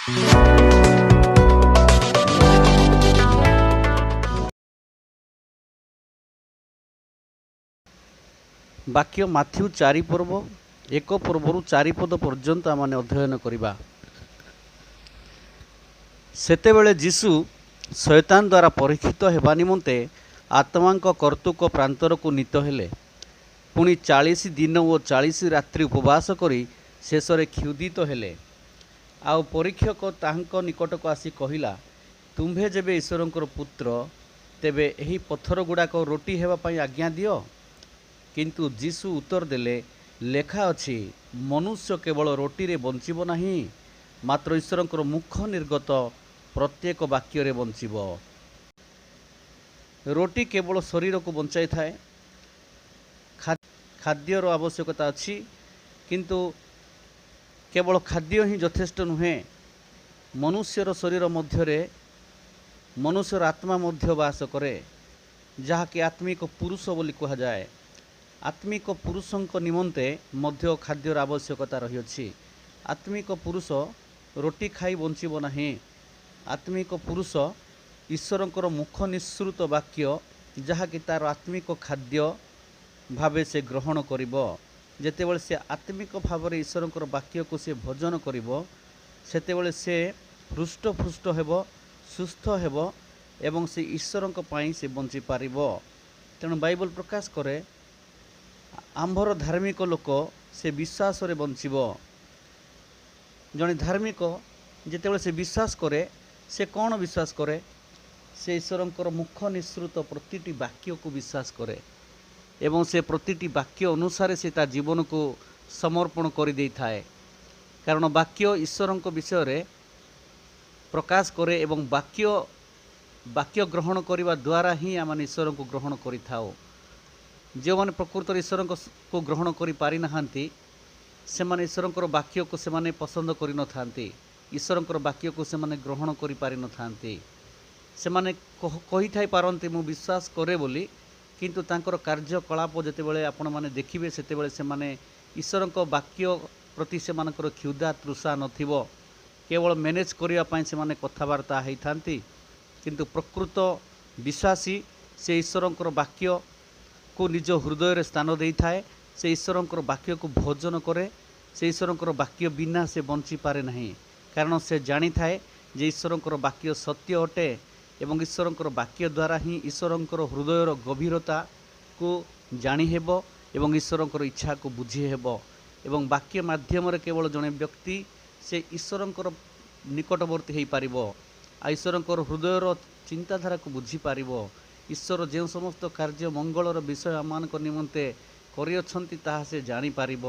ବାକ୍ୟ ମାଥ୍ୟୁ 4 ପର୍ବ 1 ପର୍ବରୁ 4 ପଦ ପର୍ଯ୍ୟନ୍ତ ଆମେ ଅଧ୍ୟୟନ କରିବା। ସେତେବେଳେ ଯୀଶୁ ଶୟତାନ ଦ୍ୱାରା ପରୀକ୍ଷିତ ହେବା ନିମନ୍ତେ ଆତ୍ମାଙ୍କ କର୍ତ୍ତୃକ ପ୍ରାନ୍ତରକୁ ନୀତ ହେଲେ। ପୁଣି 40 ଦିନ ଓ 40 ରାତ୍ରି ଉପବାସ କରି ଶେଷରେ କ୍ଷୁଧିତ ହେଲେ। ଆଉ ପରୀକ୍ଷକ ତାହାଙ୍କ ନିକଟକୁ ଆସି କହିଲା, ତୁମ୍ଭେ ଯେବେ ଈଶ୍ୱରଙ୍କର ପୁତ୍ର, ତେବେ ଏହି ପଥର ଗୁଡ଼ାକ ରୋଟି ହେବା ପାଇଁ ଆଜ୍ଞା ଦିଅ। କିନ୍ତୁ ଯୀଶୁ ଉତ୍ତର ଦେଲେ, ଲେଖା ଅଛି, ମନୁଷ୍ୟ କେବଳ ରୋଟିରେ ବଞ୍ଚିବ ନାହିଁ, ମାତ୍ର ଈଶ୍ୱରଙ୍କର ମୁଖ ନିର୍ଗତ ପ୍ରତ୍ୟେକ ବାକ୍ୟରେ ବଞ୍ଚିବ। ରୋଟି କେବଳ ଶରୀରକୁ ବଞ୍ଚାଇଥାଏ। ଖାଦ୍ୟର ଆବଶ୍ୟକତା ଅଛି, କିନ୍ତୁ କେବଳ ଖାଦ୍ୟ ହିଁ ଯଥେଷ୍ଟ ନୁହେଁ। ମନୁଷ୍ୟର ଶରୀର ମଧ୍ୟରେ ମନୁଷ୍ୟର ଆତ୍ମା ମଧ୍ୟ ବାସ କରେ, ଯାହାକି ଆତ୍ମିକ ପୁରୁଷ ବୋଲି କୁହାଯାଏ। ଆତ୍ମିକ ପୁରୁଷଙ୍କ ନିମନ୍ତେ ମଧ୍ୟ ଖାଦ୍ୟର ଆବଶ୍ୟକତା ରହିଅଛି। ଆତ୍ମିକ ପୁରୁଷ ରୋଟି ଖାଇ ବଞ୍ଚିବ ନାହିଁ। ଆତ୍ମିକ ପୁରୁଷ ଈଶ୍ୱରଙ୍କର ମୁଖ ନିଃସୃତ ବାକ୍ୟ, ଯାହାକି ତା'ର ଆତ୍ମିକ ଖାଦ୍ୟ ଭାବେ ସେ ଗ୍ରହଣ କରିବ। ଯେତେବେଳେ ସେ ଆତ୍ମିକ ଭାବରେ ଈଶ୍ୱରଙ୍କର ବାକ୍ୟକୁ ସେ ଭୋଜନ କରିବ, ସେତେବେଳେ ସେ ହୃଷ୍ଟପୃଷ୍ଟ ହେବ, ସୁସ୍ଥ ହେବ ଏବଂ ସେ ଈଶ୍ୱରଙ୍କ ପାଇଁ ସେ ବଞ୍ଚିପାରିବ। ତେଣୁ ବାଇବଲ ପ୍ରକାଶ କରେ, ଆମ୍ଭର ଧାର୍ମିକ ଲୋକ ସେ ବିଶ୍ୱାସରେ ବଞ୍ଚିବ। ଜଣେ ଧାର୍ମିକ ଯେତେବେଳେ ସେ ବିଶ୍ୱାସ କରେ, ସେ କ'ଣ ବିଶ୍ୱାସ କରେ? ସେ ଈଶ୍ୱରଙ୍କର ମୁଖ ନିଃସୃତ ପ୍ରତିଟି ବାକ୍ୟକୁ ବିଶ୍ୱାସ କରେ ଏବଂ ସେ ପ୍ରତିଟି ବାକ୍ୟ ଅନୁସାରେ ସେ ତା ଜୀବନକୁ ସମର୍ପଣ କରିଦେଇଥାଏ। କାରଣ ବାକ୍ୟ ଈଶ୍ୱରଙ୍କ ବିଷୟରେ ପ୍ରକାଶ କରେ ଏବଂ ବାକ୍ୟ ଗ୍ରହଣ କରିବା ଦ୍ୱାରା ହିଁ ଆମେ ଈଶ୍ୱରଙ୍କୁ ଗ୍ରହଣ କରିଥାଉ। ଯେଉଁମାନେ ପ୍ରକୃତରେ ଈଶ୍ୱରଙ୍କୁ ଗ୍ରହଣ କରିପାରିନାହାନ୍ତି, ସେମାନେ ଈଶ୍ୱରଙ୍କର ବାକ୍ୟକୁ ସେମାନେ ପସନ୍ଦ କରିନଥାନ୍ତି, ଈଶ୍ୱରଙ୍କର ବାକ୍ୟକୁ ସେମାନେ ଗ୍ରହଣ କରିପାରିନଥାନ୍ତି। ସେମାନେ କହିଥାଇ ପାରନ୍ତି ମୁଁ ବିଶ୍ୱାସ କରେ ବୋଲି, କିନ୍ତୁ ତାଙ୍କର କାର୍ଯ୍ୟକଳାପ ଯେତେବେଳେ ଆପଣମାନେ ଦେଖିବେ, ସେତେବେଳେ ସେମାନେ ଈଶ୍ୱରଙ୍କ ବାକ୍ୟ ପ୍ରତି ସେମାନଙ୍କର କ୍ଷୁଧା ତୃଷା ନଥିବ। କେବଳ ମ୍ୟାନେଜ୍ କରିବା ପାଇଁ ସେମାନେ କଥାବାର୍ତ୍ତା ହେଇଥାନ୍ତି। କିନ୍ତୁ ପ୍ରକୃତ ବିଶ୍ୱାସୀ ସେ ଈଶ୍ୱରଙ୍କର ବାକ୍ୟକୁ ନିଜ ହୃଦୟରେ ସ୍ଥାନ ଦେଇଥାଏ। ସେ ଈଶ୍ୱରଙ୍କର ବାକ୍ୟକୁ ଭୋଜନ କରେ। ସେ ଈଶ୍ୱରଙ୍କର ବାକ୍ୟ ବିନା ସେ ବଞ୍ଚିପାରେ ନାହିଁ, କାରଣ ସେ ଜାଣିଥାଏ ଯେ ଈଶ୍ୱରଙ୍କର ବାକ୍ୟ ସତ୍ୟ ଅଟେ ଏବଂ ଈଶ୍ୱରଙ୍କର ବାକ୍ୟ ଦ୍ୱାରା ହିଁ ଈଶ୍ୱରଙ୍କର ହୃଦୟର ଗଭୀରତାକୁ ଜାଣିହେବ ଏବଂ ଈଶ୍ୱରଙ୍କର ଇଚ୍ଛାକୁ ବୁଝିହେବ। ଏବଂ ବାକ୍ୟ ମାଧ୍ୟମରେ କେବଳ ଜଣେ ବ୍ୟକ୍ତି ସେ ଈଶ୍ୱରଙ୍କର ନିକଟବର୍ତ୍ତୀ ହେଇପାରିବ ଆଉ ଈଶ୍ୱରଙ୍କର ହୃଦୟର ଚିନ୍ତାଧାରାକୁ ବୁଝିପାରିବ। ଈଶ୍ୱର ଯେଉଁ ସମସ୍ତ କାର୍ଯ୍ୟ ମଙ୍ଗଳର ବିଷୟ ଆମମାନଙ୍କ ନିମନ୍ତେ କରିଅଛନ୍ତି, ତାହା ସେ ଜାଣିପାରିବ।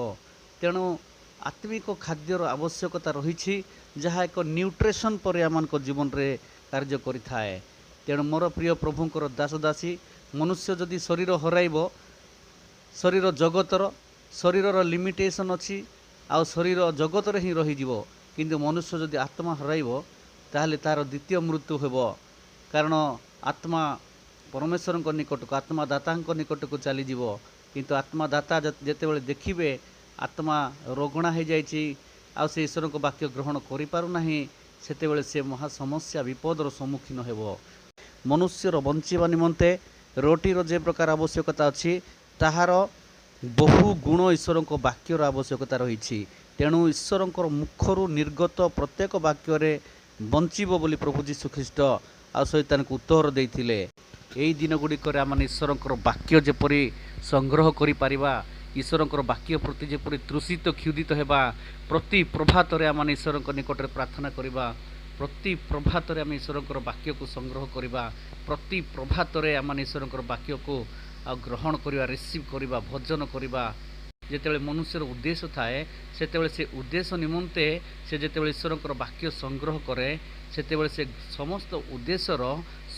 ତେଣୁ ଆତ୍ମିକ ଖାଦ୍ୟର ଆବଶ୍ୟକତା ରହିଛି, ଯାହା ଏକ ନ୍ୟୁଟ୍ରିସନ୍ ପରି ଆମମାନଙ୍କ ଜୀବନରେ କାର୍ଯ୍ୟ କରିଥାଏ। ତେଣୁ ମୋର ପ୍ରିୟ ପ୍ରଭୁଙ୍କର ଦାସଦାସୀ, ମନୁଷ୍ୟ ଯଦି ଶରୀର ହରାଇବ, ଶରୀର ଜଗତର, ଶରୀରର ଲିମିଟେସନ୍ ଅଛି ଆଉ ଶରୀର ଜଗତରେ ହିଁ ରହିଯିବ। କିନ୍ତୁ ମନୁଷ୍ୟ ଯଦି ଆତ୍ମା ହରାଇବ, ତାହେଲେ ତା'ର ଦ୍ୱିତୀୟ ମୃତ୍ୟୁ ହେବ। କାରଣ ଆତ୍ମା ପରମେଶ୍ୱରଙ୍କ ନିକଟକୁ, ଆତ୍ମାଦାତାଙ୍କ ନିକଟକୁ ଚାଲିଯିବ। କିନ୍ତୁ ଆତ୍ମାଦାତା ଯେତେବେଳେ ଦେଖିବେ ଆତ୍ମା ରୋଗଣା ହେଇଯାଇଛି ଆଉ ସେ ଈଶ୍ୱରଙ୍କ ବାକ୍ୟ ଗ୍ରହଣ କରିପାରୁନାହିଁ, ସେତେବେଳେ ସେ ମହା ସମସ୍ୟା ବିପଦର ସମ୍ମୁଖୀନ ହେବ। ମନୁଷ୍ୟର ବଞ୍ଚିବା ନିମନ୍ତେ ରୋଟିର ଯେ ପ୍ରକାର ଆବଶ୍ୟକତା ଅଛି, ତାହାର ବହୁ ଗୁଣ ଈଶ୍ୱରଙ୍କ ବାକ୍ୟର ଆବଶ୍ୟକତା ରହିଛି। ତେଣୁ ଈଶ୍ୱରଙ୍କର ମୁଖରୁ ନିର୍ଗତ ପ୍ରତ୍ୟେକ ବାକ୍ୟରେ ବଞ୍ଚିବ ବୋଲି ପ୍ରଭୁ ଯୀଶୁ ଖ୍ରୀଷ୍ଟ ଆଉ ଶୟତାନକୁ ଉତ୍ତର ଦେଇଥିଲେ। ଏହି ଦିନ ଗୁଡ଼ିକରେ ଆମେ ଈଶ୍ୱରଙ୍କର ବାକ୍ୟ ଯେପରି ସଂଗ୍ରହ କରିପାରିବା, ଈଶ୍ୱରଙ୍କର ବାକ୍ୟ ପ୍ରତି ଯେପରି ତୃଷିତ କ୍ଷୁଧିତ ହେବା, ପ୍ରତି ପ୍ରଭାତରେ ଆମେ ଈଶ୍ୱରଙ୍କ ନିକଟରେ ପ୍ରାର୍ଥନା କରିବା, ପ୍ରତି ପ୍ରଭାତରେ ଆମେ ଈଶ୍ୱରଙ୍କର ବାକ୍ୟକୁ ସଂଗ୍ରହ କରିବା, ପ୍ରତି ପ୍ରଭାତରେ ଆମେ ଈଶ୍ୱରଙ୍କର ବାକ୍ୟକୁ ଆଉ ଗ୍ରହଣ କରିବା, ରିସିଭ୍ କରିବା, ଭୋଜନ କରିବା। ଯେତେବେଳେ ମନୁଷ୍ୟର ଉଦ୍ଦେଶ୍ୟ ଥାଏ, ସେତେବେଳେ ସେ ଉଦ୍ଦେଶ୍ୟ ନିମନ୍ତେ ସେ ଯେତେବେଳେ ଈଶ୍ୱରଙ୍କର ବାକ୍ୟ ସଂଗ୍ରହ କରେ, ସେତେବେଳେ ସେ ସମସ୍ତ ଉଦ୍ଦେଶ୍ୟର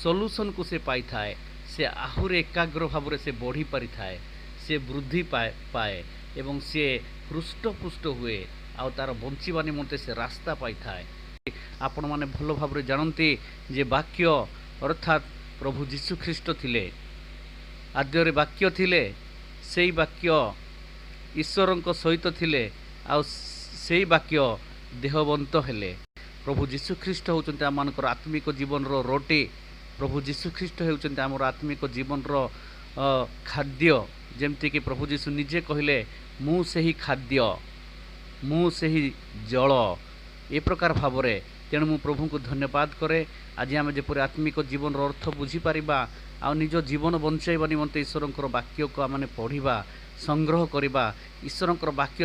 ସଲ୍ୟୁସନ୍କୁ ସେ ପାଇଥାଏ। ସେ ଆହୁରି ଏକାଗ୍ର ଭାବରେ ସେ ବଢ଼ି ପାରିଥାଏ, ସେ ବୃଦ୍ଧି ପାଏ ଏବଂ ସିଏ ହୃଷ୍ଟପୃଷ୍ଟ ହୁଏ ଆଉ ତା'ର ବଞ୍ଚିବା ନିମନ୍ତେ ସେ ରାସ୍ତା ପାଇଥାଏ। ଆପଣମାନେ ଭଲ ଭାବରେ ଜାଣନ୍ତି ଯେ ବାକ୍ୟ ଅର୍ଥାତ୍ ପ୍ରଭୁ ଯୀଶୁଖ୍ରୀଷ୍ଟ ଥିଲେ। ଆଦ୍ୟରେ ବାକ୍ୟ ଥିଲେ, ସେଇ ବାକ୍ୟ ଈଶ୍ୱରଙ୍କ ସହିତ ଥିଲେ ଆଉ ସେଇ ବାକ୍ୟ ଦେହବନ୍ତ ହେଲେ। ପ୍ରଭୁ ଯୀଶୁଖ୍ରୀଷ୍ଟ ହେଉଛନ୍ତି ଆମମାନଙ୍କର ଆତ୍ମିକ ଜୀବନର ରୋଟି। ପ୍ରଭୁ ଯୀଶୁଖ୍ରୀଷ୍ଟ ହେଉଛନ୍ତି ଆମର ଆତ୍ମିକ ଜୀବନର ଖାଦ୍ୟ। ଯେମିତିକି ପ୍ରଭୁ ଯୀଶୁ ନିଜେ କହିଲେ, ମୁଁ ସେହି ଖାଦ୍ୟ, ମୁଁ ସେହି ଜଳ, ଏ ପ୍ରକାର ଭାବରେ। ତେଣୁ ମୁଁ ପ୍ରଭୁଙ୍କୁ ଧନ୍ୟବାଦ କରେ। ଆଜି ଆମେ ଯେପରି ଆତ୍ମିକ ଜୀବନର ଅର୍ଥ ବୁଝିପାରିବା ଆଉ ନିଜ ଜୀବନ ବଞ୍ଚାଇବା ନିମନ୍ତେ ଈଶ୍ୱରଙ୍କର ବାକ୍ୟକୁ ଆମେ ପଢ଼ିବା, ସଂଗ୍ରହ କରିବା। ଈଶ୍ୱରଙ୍କର ବାକ୍ୟ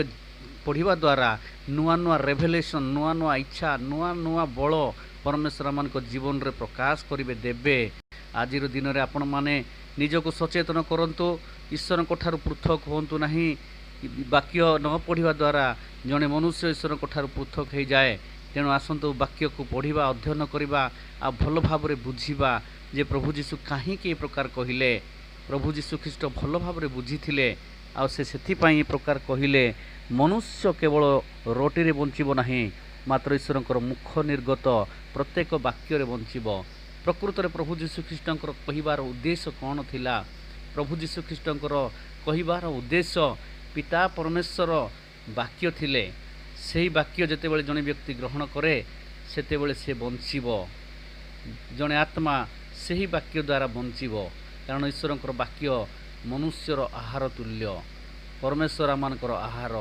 ପଢ଼ିବା ଦ୍ୱାରା ନୂଆ ନୂଆ ରେଭେଲେସନ୍, ନୂଆ ନୂଆ ଇଚ୍ଛା, ନୂଆ ନୂଆ ବଳ ପରମେଶ୍ୱର ଆମମାନଙ୍କ ଜୀବନରେ ପ୍ରକାଶ କରିବେ, ଦେବେ। ଆଜିର ଦିନରେ ଆପଣମାନେ ନିଜକୁ ସଚେତନ କରନ୍ତୁ, ଈଶ୍ୱରଙ୍କ ଠାରୁ ପୃଥକ ହୁଅନ୍ତୁ ନାହିଁ। ବାକ୍ୟ ନ ପଢ଼ିବା ଦ୍ୱାରା ଜଣେ ମନୁଷ୍ୟ ଈଶ୍ୱରଙ୍କ ଠାରୁ ପୃଥକ ହେଇଯାଏ। ତେଣୁ ଆସନ୍ତୁ ବାକ୍ୟକୁ ପଢ଼ିବା, ଅଧ୍ୟୟନ କରିବା ଆଉ ଭଲ ଭାବରେ ବୁଝିବା ଯେ ପ୍ରଭୁ ଯୀଶୁ କାହିଁକି ଏ ପ୍ରକାର କହିଲେ। ପ୍ରଭୁ ଯୀଶୁ ଖ୍ରୀଷ୍ଟ ଭଲ ଭାବରେ ବୁଝିଥିଲେ ଆଉ ସେ ସେଥିପାଇଁ ଏ ପ୍ରକାର କହିଲେ, ମନୁଷ୍ୟ କେବଳ ରୋଟିରେ ବଞ୍ଚିବ ନାହିଁ, ମାତ୍ର ଈଶ୍ୱରଙ୍କର ମୁଖ ନିର୍ଗତ ପ୍ରତ୍ୟେକ ବାକ୍ୟରେ ବଞ୍ଚିବ। ପ୍ରକୃତରେ ପ୍ରଭୁ ଯୀଶୁଖ୍ରୀଷ୍ଟଙ୍କର କହିବାର ଉଦ୍ଦେଶ୍ୟ କ'ଣ ଥିଲା? ପ୍ରଭୁ ଯୀଶୁଖ୍ରୀଷ୍ଟଙ୍କର କହିବାର ଉଦ୍ଦେଶ୍ୟ, ପିତା ପରମେଶ୍ୱର ବାକ୍ୟ ଥିଲେ। ସେହି ବାକ୍ୟ ଯେତେବେଳେ ଜଣେ ବ୍ୟକ୍ତି ଗ୍ରହଣ କରେ, ସେତେବେଳେ ସେ ବଞ୍ଚିବ। ଜଣେ ଆତ୍ମା ସେହି ବାକ୍ୟ ଦ୍ୱାରା ବଞ୍ଚିବ, କାରଣ ଈଶ୍ୱରଙ୍କର ବାକ୍ୟ ମନୁଷ୍ୟର ଆହାର ତୁଲ୍ୟ। ପରମେଶ୍ୱର ଆମମାନଙ୍କର ଆହାର,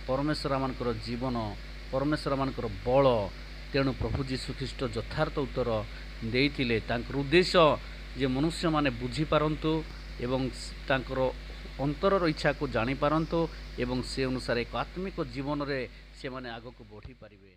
ପରମେଶ୍ୱର ଆମମାନଙ୍କର ଜୀବନ, ପରମେଶ୍ୱର ଆମମାନଙ୍କର ବଳ। ତେଣୁ ପ୍ରଭୁ ଯୀଶୁଖ୍ରୀଷ୍ଟ ଯଥାର୍ଥ ଉତ୍ତର ଦେଇଥିଲେ। ତାଙ୍କର ଉଦ୍ଦେଶ୍ୟ ଯେ ମନୁଷ୍ୟମାନେ ବୁଝିପାରନ୍ତୁ ଏବଂ ତାଙ୍କର ଅନ୍ତରର ଇଚ୍ଛାକୁ ଜାଣିପାରନ୍ତୁ ଏବଂ ସେ ଅନୁସାରେ ଏକ ଆତ୍ମିକ ଜୀବନରେ ସେମାନେ ଆଗକୁ ବଢ଼ିପାରିବେ।